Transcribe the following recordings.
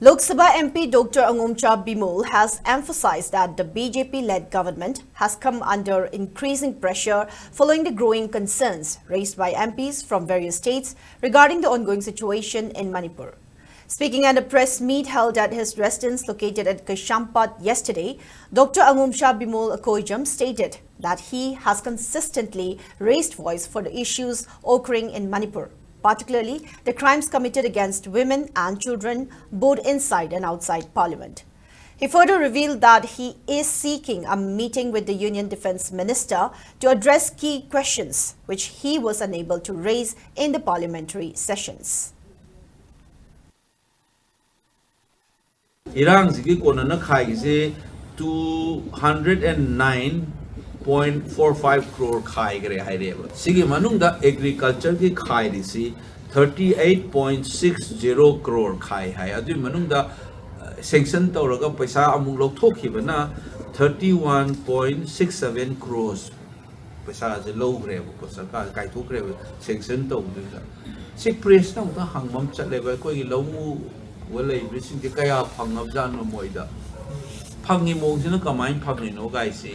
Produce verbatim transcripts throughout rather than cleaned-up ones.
Lok Sabha M P Doctor Angomcha Bimol has emphasized that the B J P-led government has come under increasing pressure following the growing concerns raised by M Ps from various states regarding the ongoing situation in Manipur. Speaking at a press meet held at his residence located at Kaisampad yesterday, Doctor Angomcha Bimol Akoijam stated that he has consistently raised voice for the issues occurring in Manipur, particularly the crimes committed against women and children, both inside and outside Parliament. He further revealed that he is seeking a meeting with the Union Defence Minister to address key questions which he was unable to raise in the parliamentary sessions. ꯏꯔꯥꯡꯁꯤꯒꯤ ꯀꯣꯟꯅꯅ ꯈꯥꯏꯒꯤꯁꯦ two hundred and nine point four five crore ꯈꯥꯏꯈ꯭ꯔꯦ ꯍꯥꯏꯔꯦꯕ꯫ ꯁꯤꯒꯤ ꯃꯅꯨꯡꯗ agricultureꯒꯤ ꯈꯥꯏꯔꯤꯁꯤ thirty eight point six zero crore ꯈꯥꯏ ꯍꯥꯏ꯫ ꯑꯗꯨꯒꯤ ꯃꯅꯨꯡꯗ sanction ꯇꯧꯔꯒ ꯄꯩꯁꯥ ꯑꯃꯨꯛ ꯂꯧꯊꯣꯛꯈꯤꯕꯅ thirty one point six seven crores ꯄꯩꯁꯥꯁꯦ ꯂꯧꯈ꯭ꯔꯦꯕꯀꯣ, ꯁꯔꯀꯥꯔ ꯀꯥꯏꯊꯣꯛꯈ꯭ꯔꯦꯕ sanction ꯇꯧꯕꯗꯨꯗ꯫ ꯁꯤ pressꯅ ꯑꯃꯨꯛꯇ ꯍꯪꯕ ꯑꯃ ꯆꯠꯂꯦꯕ, ꯑꯩꯈꯣꯏꯒꯤ ꯂꯧꯎꯕ ꯂꯩꯕꯁꯤꯡꯁꯦ ꯀꯌꯥ ꯐꯪꯉꯕꯖꯥꯠꯅꯣ ꯃꯣꯏꯗ? ꯐꯪꯉꯤ ꯃꯑꯣꯡꯁꯤꯅ ꯀꯃꯥꯏꯅ ꯐꯪꯉꯤꯅꯣ ꯒꯥꯏꯁꯤ,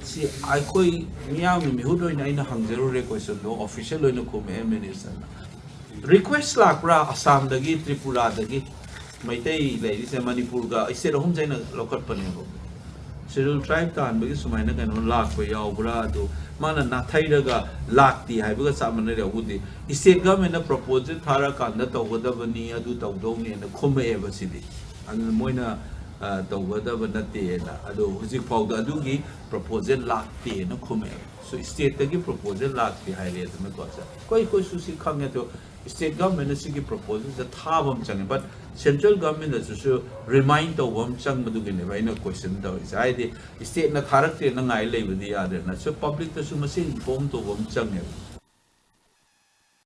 ꯁꯤ ꯑꯩꯈꯣꯏ ꯃꯤꯌꯥꯝꯒꯤ ꯃꯤꯍꯨꯠ ꯑꯣꯏꯅ ꯑꯩꯅ ꯍꯪꯖꯔꯨꯔꯦ questionꯗꯣ, official ꯑꯣꯏꯅ ꯈꯨꯝꯃꯛꯑꯦ ministerꯅ꯫ Request ꯂꯥꯛꯄ꯭ꯔꯥ ꯑꯁꯥꯝꯗꯒꯤ, ꯇ꯭ꯔꯤꯄꯨꯔꯥꯗꯒꯤ ꯃꯩꯇꯩ ꯂꯩꯔꯤꯁꯦ? ꯃꯅꯤꯄꯨꯔꯒ state ꯑꯍꯨꯝꯁꯦ ꯑꯩꯅ ꯂꯧꯈꯠꯄꯅꯦꯕ꯫ Scheduled tribe ꯇꯥꯟꯕꯒꯤ ꯁꯨꯃꯥꯏꯅ ꯀꯩꯅꯣ ꯂꯥꯛꯄ ꯌꯥꯎꯕ꯭ꯔꯥ? ꯑꯗꯨ ꯃꯥꯅ ꯅꯥꯊꯩꯔꯒ ꯂꯥꯛꯇꯦ ꯍꯥꯏꯕꯒ ꯆꯞ ꯃꯥꯟꯅꯔꯦ꯫ ꯑꯗꯨꯗꯤ state governmentꯅ proposal ꯊꯥꯔꯀꯥꯟꯗ ꯇꯧꯒꯗꯕꯅꯤ, ꯑꯗꯨ ꯇꯧꯗꯧꯅꯦꯅ ꯈꯨꯝꯃꯛꯑꯦꯕ ꯁꯤꯗꯤ꯫ ꯑꯗꯨꯅ ꯃꯣꯏꯅ, ꯑ, ꯇꯧꯒꯗꯕ ꯅꯠꯇꯦꯅ꯫ ꯑꯗꯣ ꯍꯧꯖꯤꯛ ꯐꯥꯎꯗ ꯑꯗꯨꯒꯤ proposal ꯂꯥꯛꯇꯦꯅ ꯈꯨꯝꯃꯛꯑꯦꯕ꯫ So stateꯇꯒꯤ proposal ꯂꯥꯛꯇꯦ ꯍꯥꯏꯔꯦꯗꯅꯀꯣ꯫ ꯑꯩꯈꯣꯏ, ꯑꯩꯈꯣꯏꯁꯨ ꯁꯤ ꯈꯪꯉꯦ, ꯑꯗꯣ state governmentꯅ ꯁꯤꯒꯤ proposalꯁꯦ ꯊꯥꯕ ꯑꯃ ꯆꯪꯉꯦ, but central governmentꯅꯁꯨ remind ꯇꯧꯕ ꯑꯃ ꯆꯪꯕꯗꯨꯒꯤꯅꯦꯕ ꯑꯩꯅ question ꯇꯧꯔꯤꯁꯦ꯫ ꯍꯥꯏꯗꯤ stateꯅ ꯊꯥꯔꯛꯇ꯭ꯔꯦꯅ ꯉꯥꯏ ꯂꯩꯕꯗꯤ ꯌꯥꯗ꯭ꯔꯦꯅ, so publicꯇꯁꯨ ꯃꯁꯤ inform ꯇꯧꯕ ꯑꯃ ꯆꯪꯉꯦꯕ꯫